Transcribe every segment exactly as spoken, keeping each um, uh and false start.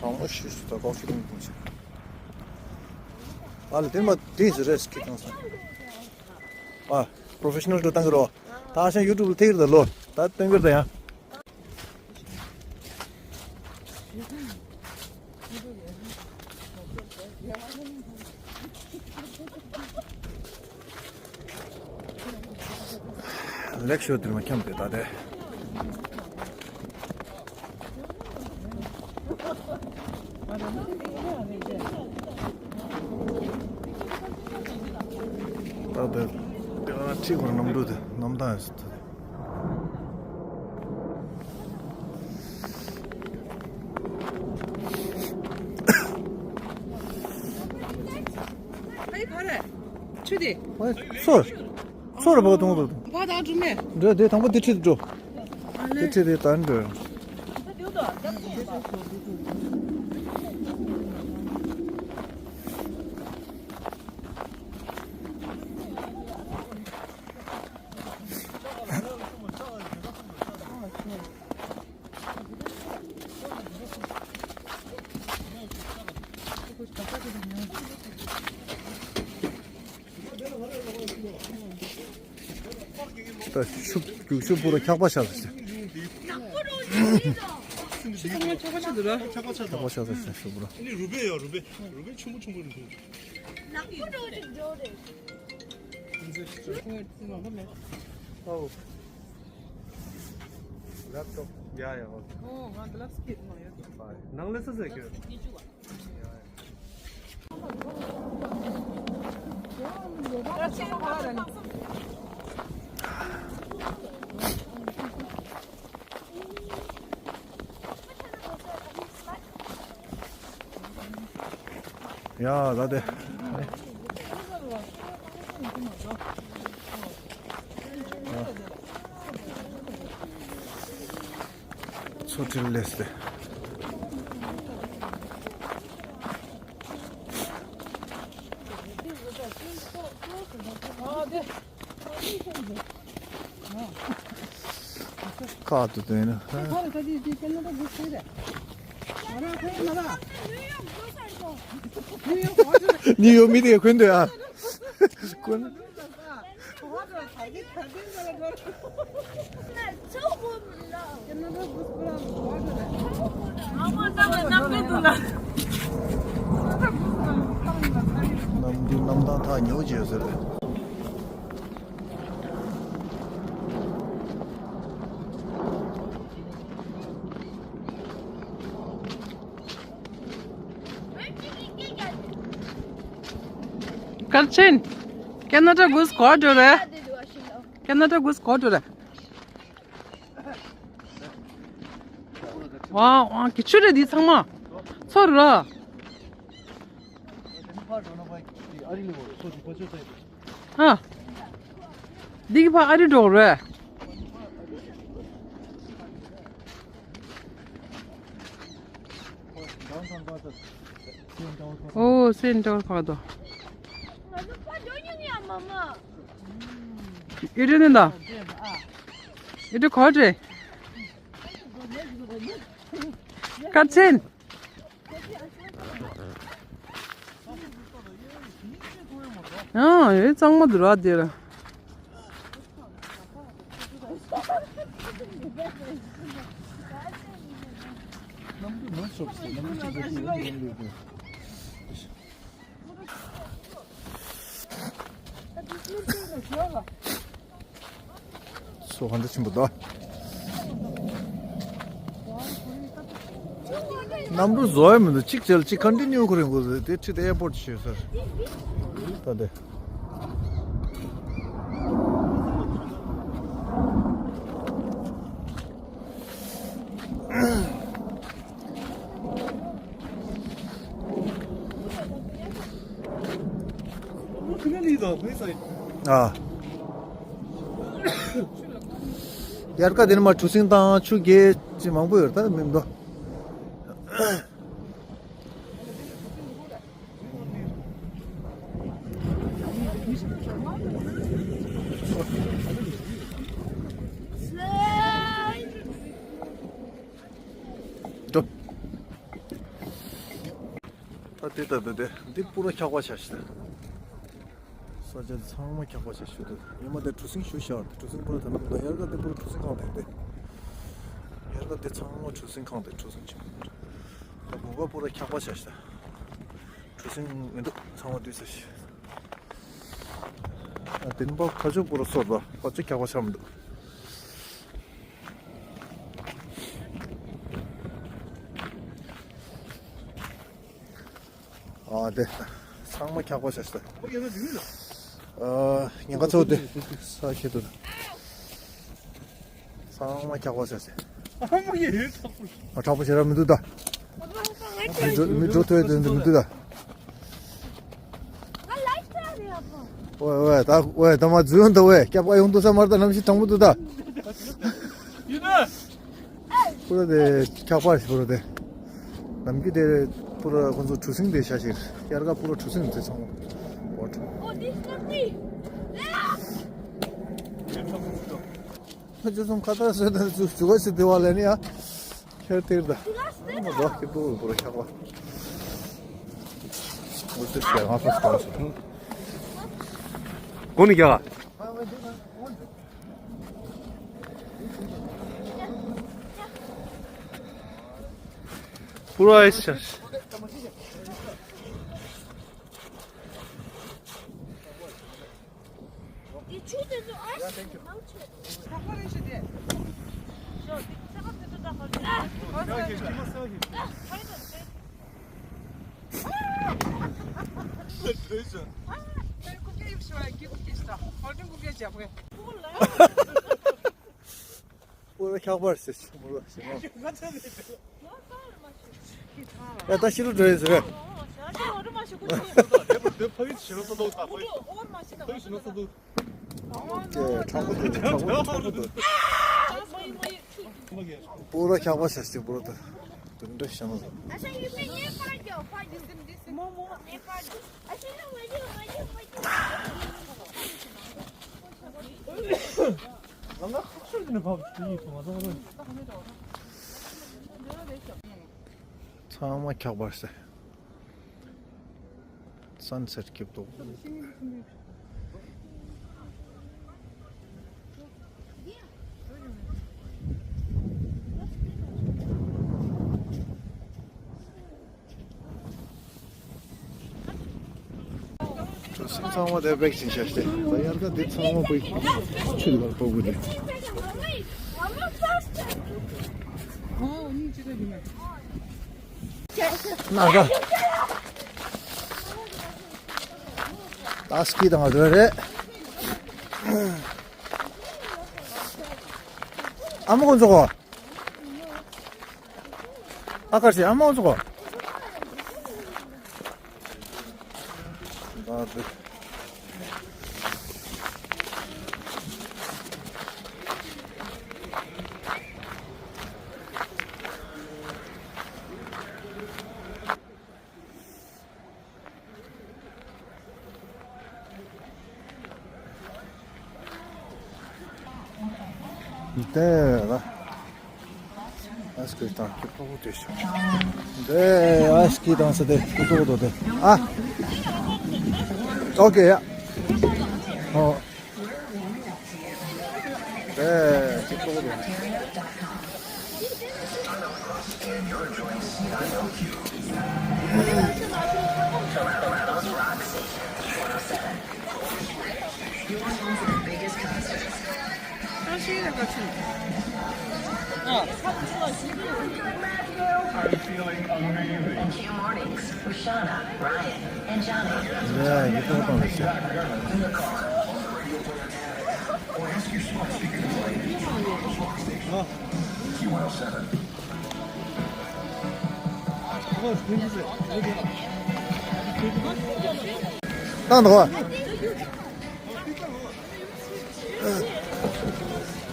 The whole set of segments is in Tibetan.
ཨང་ཨོ་ཤི་ཤི་ད་ཀོག་ཤི་ཀུན་ཀུན་ཤི། ཨ་ལ་དེ་མ་དེ་ཟེར་རེས་ཀི་ཀང་སང་། ཨ་པྲོ་ཕེ་ཤ་ནལ་དུ་བཏང་གི་རོ། ད་ཤ་ཡུ་ཊུབ་ལ་ཐེ་གི་རེད་ད་ལོ། ད་སྟོན་གི་རེད་ད་ཡང་། ལེགས་ཤོས་དེར་མ་འཁྱམས་ཏེ་ད་དེ། ད་དེ་དེ་ཁྲིད་ཁོ་རང་གནམ་གྲུ་དེ་གནམ་ཐང་ཡོད་ས་དེ། ཨའི་ག་རེ། ཆུ་དེ། ཨའི་ཚོར། ཚོར་བ་གཏོང་དུ། བ་དང་གྲུ་མེ། འགྲོ་དེ་དང་པོ་དེ་ཁྲིད་འགྲོ། ཨ་ལེ། དེ་ཁྲིད་དེ་ད་འགྲོ། ད་ཤུབ་རྒྱུག་ཤུབ་པུ་ར་འཁྱག་པ་ཤ་ཟེར། ཤི་ཐང་ཆག་པ་ཆག་འདུག་ར། འཁྱག་པ་ཆག་འདུག་ར། འཁྱག་པ་ཆག་ཟེར་ཤུབ་པུ་ར། ཨ་ནི་རུ་སྦེ་ཡོད་རུ་སྦེ་རུ་སྦེ་ཆུང་ཆུང་ཆུང་ཆུང་། ནག་པོ་འགྲོ་ཅིག་འགྲོ་རེད། ཨོ། ལེབ་ཊོབ། ཡ་ཡ། ཨོ། ཨོ་ང་གི་ལབ་སི་ཀིཊ་ནང་ཡོད། ནང་ལས་ས་ཟེར་གི། ཡ་ད་དེ། མཚོ་ཁྲི་ལས་ཏེ། ཁ་ཏུ་དེ་ནི། ནིའུ་ཡོག་མི་དེ་གོན་འདུག་ཨ། གོན། གནམ་གྲུ་གནམ་ཐང་ཐག་ཉེ་བོ་ཅིག་ཡོད་ཟེར། Karchen, Canada Goose ག་འདྲ་རེད། Canada Goose ག་འདྲ་རེད། ཝའོ། ཝའོ། གི་ཆུ་རེད་འདི་ཚང་མ། ཚོར་ར། ཨ། འདི་གི་ཕ་ཨ་རི་འགྲོ་རེད། ཨོ་སེན་ཏོར་ཕ་དོ། ཨི་རི་ནི་ད། ཨི་རི་ཁོ་ཏྲེ། ཀར་ཆེན། ཨ་ཨེ་གཙང་མ་འདུག་ར་དེ་ར། མཚོ་ག་འདྲ་ཆེན་པོ་འདུག་གནམ་གྲུ་བཟོ་ཡ་མི་འདུག་གཅིག་བྱས་ལ་གཅིག་ཀོན་ཊི་ནིའུ་ཁོ་རེ་འགོ་བཟོས་ཏེ་ཁྲིད་དེ་ཨེར་པོར་ཊི་ཞུས་ཟེར། ད་དེ། ཨ། དབྱར་ཁ་དེ་ནི་མ་གྲུ་གཟིངས་དང་ཆུ་རྐྱལ་ཅི་མང་པོ་ཡོད་ད་མི་འདུག་འགྲོ། དེ་ལྟ་བུ་དེ་འདི་པུ་ར་འཁྱག་པ་ཆགས་ཤག་ས་ཆ་དེ་ཚང་མ་འཁྱག་པ་ཆགས་ཤག་འདུག་ཉི་མ་དེ་གྲུ་གཟིངས་ཞུ་ཤར་དེ་གྲུ་གཟིངས་པུ་ར་དེ་ནང་དུ་དབྱར་ཁ་དེ་པུ་ར་གྲུ་གཟིངས་གང་དེ་དེ། དབྱར་ཁ་དེ་ཚང་མ་གྲུ་གཟིངས་གང་དེ་གྲུ་གཟིངས་ཆེན་པོ། ད་དགུན་ཁ་པུ་ར་འཁྱག་པ་ཆགས་ཤག་གྲུ་གཟིངས་མི་འདུག་ཚང་མ་བསྡུས་ཚར་ཤག་ཨ་དེ་ནི་ཕར་ཕར་ཕྱོགས་པུ་ར་སོར་ད་ཕར་ཕྱོགས་འཁྱག་པ་ཆགས་མི་འདུག་ཨ་དེ་ཚང་མ་འཁྱག་པ་ཆགས་ཤག་ཨ་ཉེན་ཁ་ཚོ་དེ་ས་ཁྱེར་འདུག་ཚང་མ་འཁྱག་པ་ཆགས་ཤག་ཨ་དྲག་པོ་ཞེ་དྲག་མི་འདུག་ད། མི་འགྲོ་མི་འགྲོ་ཐུབ་ཡ་དེ་འདྲ་མི་འདུག་ད། ཝེ་ཝེ་ད་ཝེ་ད་མ་འཛུལ་ཡོང་ད་ཝེ་སྐྱབས་ཀ་ཡོང་འདུག་ས་མར་ད་གནམ་གཤིས་གྲང་མོ་འདུག་ད། ཡིན་ན། པུ་ར་དེ་འཁྱག་པ་རེད་པུ་ར་དེ། ནམ་རྒྱུན་དེ་པུ་ར་ཁོ་ཚོ་གྲུ་གཟིངས་དེ་ཤ་ཞིག་རེད། དབྱར་ཁ་པུ་ར་གྲུ་གཟིངས་དེ་ཚང་མ། ཨོ་ཏི་ཤ་ཀི། ཁ་ཅོ་སོང་ཁ་ཏ་སོད་ད་ཚུ་ཇུ་ག་ཞིག་དེ་བ་ལས་ནི་ཡ། ཁྱེར་དེར་ད། ཨོ་མ་རོགས་ཀྱི་པུ་ར་པུ་ར་འཁྱག་པ། འོ་ཏི་ཤ་ང་ཕོ་སྐོར་སོང་། གོ་ནི་རྒྱ། པུ་ར་ཨེ་ཤ། དེ་ཆུ་དེ་ཚོ་ཨ་ཤི་ནང་ཆུ། ཁ་པར་རེ་ཞིག་དེ། ཞོ་དེ་ཚ་ཁ་དེ་ཚོ་ད་ཧོ་ལ། ཨ་ཧོ་ལ་དེ། ཨ་ཧོ་ལ་དེ། ཨ་ཧོ་ལ་དེ། པུ་ར་འཁྱག་པ་རེད་ཟེར་ཆུ་མོ་ལ་ཟེར་ན། ཡ་ད་ཤི་རུ་འགྲོ་ཡིན་ཟེར་རེད། ཨེ་གྲང་པོ་འདུག་གྲང་པོ་འདུག་གྲང་པོ་འདུག་པུ་ར་འཁྱག་པ་ཟེར་ཅིག་པུ་ར་དུ་དུ་འདྲ་ཤ་ན་ཟེར། ཚང་མ་འཁྱག་པ་ཟེར། སན་སེཊ་སྐྱིད་པོ་འདུག་གྲུ་གཟིངས་ཚང་མ་དེ་པེག་ཅིང་བྱས་ཏེ། ད་དབྱར་ཁ་འདི་ཚང་མ་པེག་ཆུ་ལ་པོ་གུ་དེ། ན་ག་ད་སྐྱིད་དང་རེ་རེད། ཨ་མ་ཁོ་ཚོ་གོ། ཨ་ཀར་ཤི་ཨ་མ་ཁོ་ཚོ་གོ། ད་དེ། དེ་ལ། ཨ་སྐུ་དང་ཁྱེད་པོ་དེ་ཤོག་དེ་ཨ་སྐུ་དང་ས་དེ་ཀུ་ཏོ་ཏོ་དེ། ཨ། ཨོ་ཀེ་ཡ། ཨོ། དེ་ཁྱེད་པོ་དེ། བཏང་འདུག་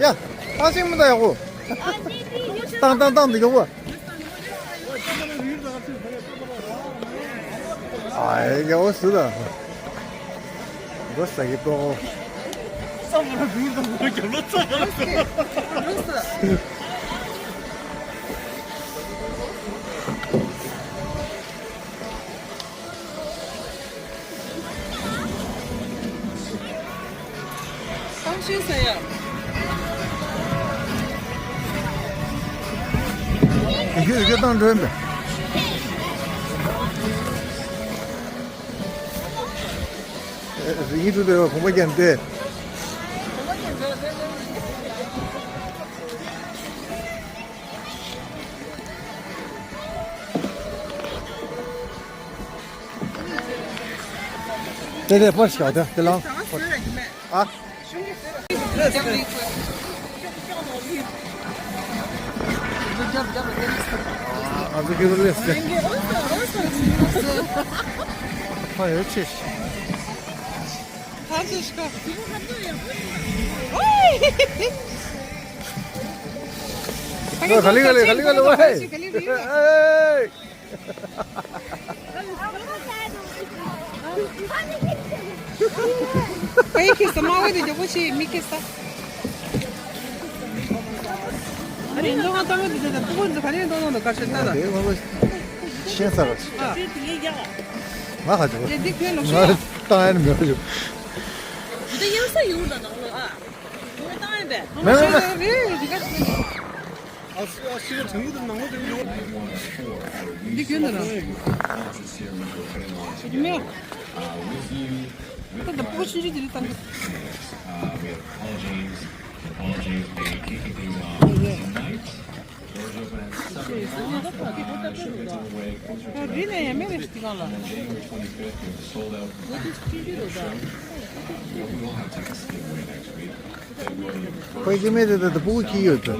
ཡ། ཨ་ཅིག་མི་ད་ཡག་པོ། བཏང་བཏང་བཏང་འདི་ཡག་པོ། ཨ་ཡག་པོ་སུ་ད། འགོ་ས་གི་ཏོ། ཁྱོད་ཁྱོད་བཏང་འགྲོ་ཡིན་པས། ཡིན་འགྲོ་དེ་གོམ་པ་རྒྱབ་དེ། དེ་དེ་པར་ཞིག་དེ་དེ་ལང་། ཨ། ཨ་ཙི་ཁྱོད་ལས་སེ། ཧ་ཡོད་ཆེ། ག་ལི་ག་ལི་ག་ལི་ག་ལི་ཝེ། ཨེ་ཁེ་ས་མ་ཝེ་དེ་ཇོ་པོ་ཆེ་མི་ཁེ་ས། ཨ་ནི་འདི་ང་ཏང་ངེ་དེ་དེ་ཕུ་གུ་འདི་ག་ནས་འདོན་འདོན་ག་ཤེད་ད་ད། དེ་ང་ལ་ཤེས་ས་ར། ང་ཧ་ཅང་ཡ་འདི་ཁྱོད་ལོ་ང་ཤེས། ཏང་ཡ་ནི་མེད་ར་ཞུ། འདི་ཡོད་ས་ཡོད་ན་ནང་ལོ་ཨ། ང་ཏང་ཡ་བས། མེད་མེད་མེད། རེད་རེད་རེད། ཨ་སི་ཨ་སི་ར་ཐང་གི་དང་ནང་ལོ་དེ་མི་འདུག་འདི་ཁྱོད་འདི་ར། ཞུ་གི་མེད། ད་ད་པོ་ཤི་རི་དེ་རི་ཏང་གི། རི་ནས་ཡ་མེད་རེད་ཤི་གང་ལ། ཁོས་ཀྱི་མེད་དེ་ད་ད་པུ་ཀི་ཡོད་དོ།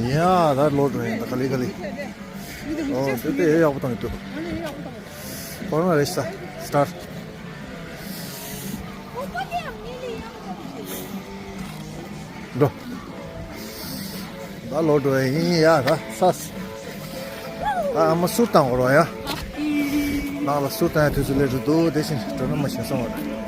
ཡ་ད་ལོ་འགྲོ་ཡིན་ད་ག་ལེ་ག་ལེ། ཨོ་དེ་དེ་ཡག་པོ་བཏང་ཡོད་དོ། ཁོ་རང་རེད་ས་སི་ཊར། འགྲོ། ད་ལོ་འགྲོ་ཡིན་ཡ་ད་ས། ད་ཨ་མ་གསུར་བཏང་བ་རོ་ཡ། ནང་ལ་གསུར་བཏང་ཡ་དུས་ཚོད་སླེབས་འགྲོ་འདུག་དེ་བཞིན་འགྲོ་ན་མ་བྱིན་སོང་བ་རེད།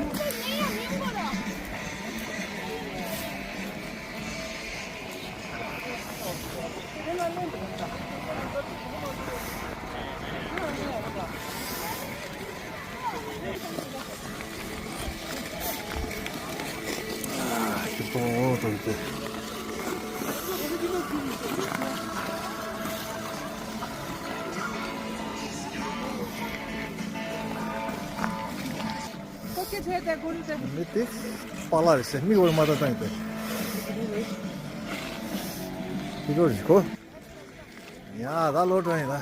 མི་དེ་པཱ་ལགས་རེད་ཟེར་མིག་དབར་མ་ད་བཏང་ཡོད་པས། ཕི་རོ་རི་ཁོ། ཡ་ད་ལོ་གྲོན་ཡིན་ན།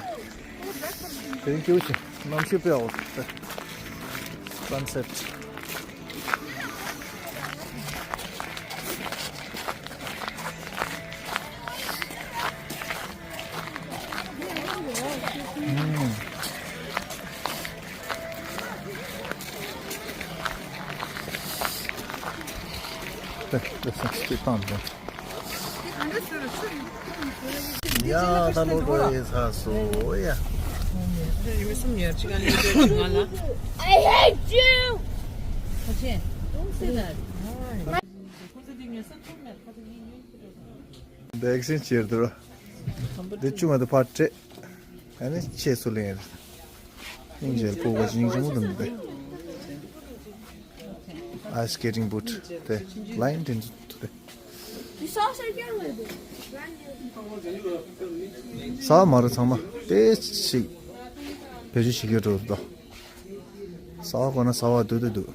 དེ་རིང་སྐྱིད་པོ་བྱུང་། གནམ་གཤིས་དཔེ་ཡག་པོ་འདུག་སན་སེཊ། དེ་དེ་སན་སེཊ་བཏང་འདུག་ཡ་ད་ལོ་འགྲོ་ཡི་ཚར་སོང་ཡ། I hate you. འདི་ཨེག་སི་ཆེན་ཇི་བྱེད་དུ་ར། འདི་བཅུ་མ་དུ་ཕར་སྤྲད། ཨ་ནི་ཆེད་སུ་ལེན་རེད། སྙིང་རྗེ་སྤུ་བ་སྙིང་རྗེ་མོ་དུ་མི་དེ། Ice skating boot དེ་ལ་ཡིན་དྲན་དུ་དེ། ས་མ་རུ་ཚང་མ་དེ་ཞིག་བེད་སྤྱོད་བྱེད་ཀྱི་འགྲོ་འདུག་ས་བ་གོ་ན་ས་བ་སྡུག་སྡུག་འདུག་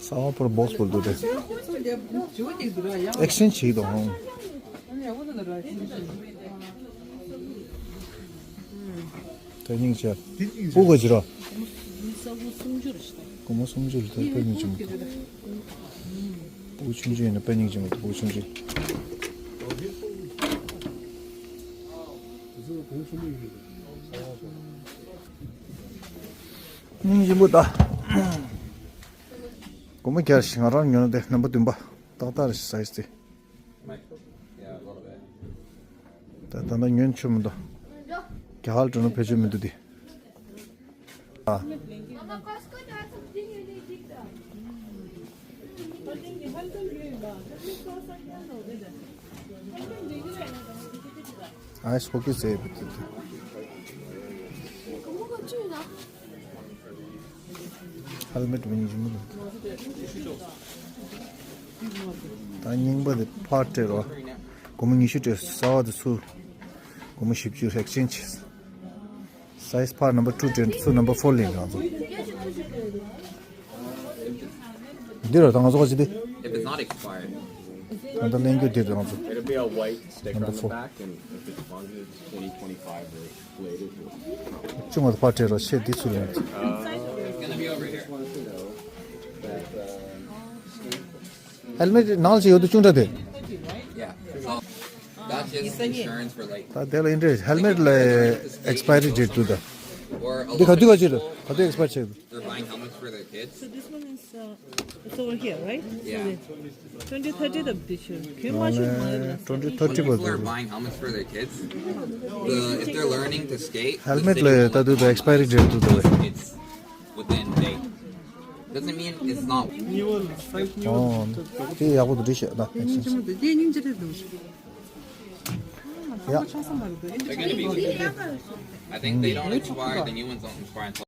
ས་བ་པོར་བོགས་པོར་འདུག་སྟེ། ཨེག་སི་ཆེན་ཇི་བྱེད་དོ་ཧོང་། དེ་སྙིང་རྗེ། སྤུ་ག་ཅི་ར། སྒོར་མོ་སུམ་ཅུ་རེད་དེ་དཔེ་སྙིང་རྗེ་མོ་འདུག་སྤུ་གུ་ཆུང་ཆུང་ཡིན་ན་དཔེ་སྙིང་རྗེ་མོ་འདུག་སྤུ་གུ་ཆུང་ཆུང་། སྙིང་རྗེ་མོ་ད། སྒོར་མོ་བརྒྱ་ཞིག་ང་རང་ཉོ་ན་དེ་རྣམ་པ་བདུན་པ་ཏག་ཏག་རེད་སའི་ཛི་དེ། ད་ད་ལྟ་ཉོན་ཆུ་མི་འདུག་རྒྱ་གར་འགྲོ་ན་བེད་སྤྱོད་མི་འདུག་དེ། ཨ། ཨའི་སི་ཧོ་ཀི་ཟེར་བ་དེ་དེ། ཧེལ་མེཊ་མི་ཉིས་མི་འདུག་ད་རྙིང་པ་དེ་ཕར་སྤྲད་རོགས། སྒོར་མོ་ཉི་ཤུ་སྤྲད། གསར་པ་དེ་ཚུར། སྒོར་མོ་བཞི་བཅུ་ཨེག་ཅེན་ཇི། སའི་ཛི་ཕར་number two སྤྲད། ཚུར་number four ལེན། ང་ཚོ་འདི་རོ། ད་ང་ཚོ་ག་ཅི་དེ། If it's not expired, ད་ལྟ་ལེན་རྒྱུ་འདི་རེད། ང་ཚོ་it'll be a white sticker on the back, and if it's sponsored, it's twenty twenty-five or later. ཅུང་ང་ཚོ་ཕར་སྤྲད་རོགས། ཆེད་འདི་ཚུར་ལེན། It's gonna be over here. ཧེལ་མེཊ་ནང་ལ་ཅིག་ཡོད་དུ་ཅུང་འདྲ་དེ། Yeah. So that's just insurance for, like, ད་དེ་ལ་ཨིན་ཊི་རེ་སི་ཊི། ཧེལ་མེཊ་ལ་ཨེག་སི་པ་ཡ་རི་ཌེ་ཊི་འདུག་ད། འདི་ག་དུས་ག་ཅིག་རེད། ག་དུས་ཨེག་སི་པ་ཡར་ཆགས་འདུག They're buying helmets for their kids. So this one is, uh, it's over here, right? Yeah. Twenty thirty the edition. Can you imagine? Twenty thirty. When people are buying helmets for their kids, the, if they're learning to skate, the city won't let them on unless it's within date. Doesn't mean it's not. ཨོ། དེ་ཡག་པོ་འདུག་བྲིས་ཤག་ད། ཡ། They're gonna be within. I think they don't expire. The new ones don't expire until